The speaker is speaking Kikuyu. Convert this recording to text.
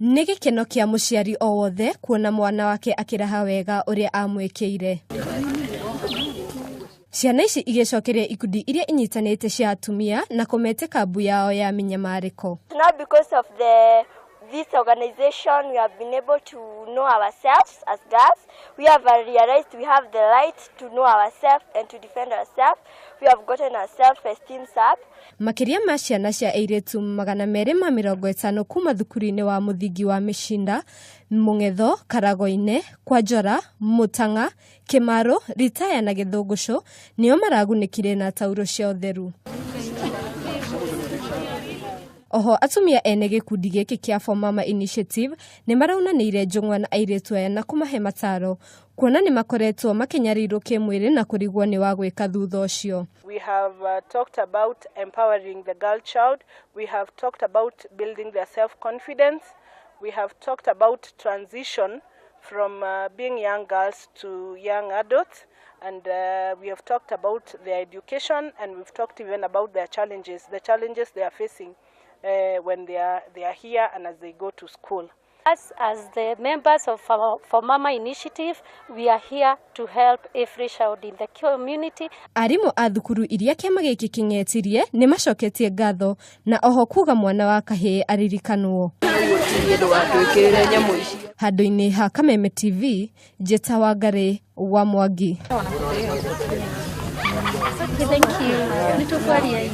Nĩ gĩkeno kĩa mũciari o wothe kuona mwana wake akĩraha wega ũrĩa amwĩkĩire. Ciana ici igĩcokeria ikundi iria inyitanĩte cia atumia na kũmetĩka mbu yao ya mĩnyamarĩko. Now because of this organization, we have been able to know ourselves as girls. We have realized we have the right to know ourselves and to defend ourselves. We have gotten our self-esteem up. Makĩria ma ciana cia airĩtu 250 kuma thukuru-inĩ wa mũthingi wa Mĩcinda, Mũng'etho, Karagoine, Kwanjora, Mũtang'a, Kĩmarũ, Ritaya na Gĩthũngũcũ nĩo maragunĩkire na tauro cia ũtheru. Oho atumia ene gĩkundi gĩkĩ kĩa For Mama Initiative nĩ maraunanĩire njũng'wa na airĩtu aya na kũmahe mataro kuona nĩ makoretwo makĩnyarirwo kĩmwĩrĩ na kũrigwo nĩ wa gwĩka thutha ũcio. We have talked about empowering the girl child. We have talked about building their self-confidence. We have talked about transition from being young girls to young adults. And we have talked about their education, and we've talked even about their challenges, the challenges they are facing when they are here and as they go to school. Us as the members of For Mama Initiative, we are here to help every child in the community. Arimũ a thukuru iria kĩama gĩkĩ kĩng'etirie nĩ macoketie ngatho na oho kuga mwana wa kahĩĩ aririkanwo. Handũ-inĩ ha Kameme TV, Njĩta Wangarĩ wa Mwangi. Thank you. Nĩtũkwaria.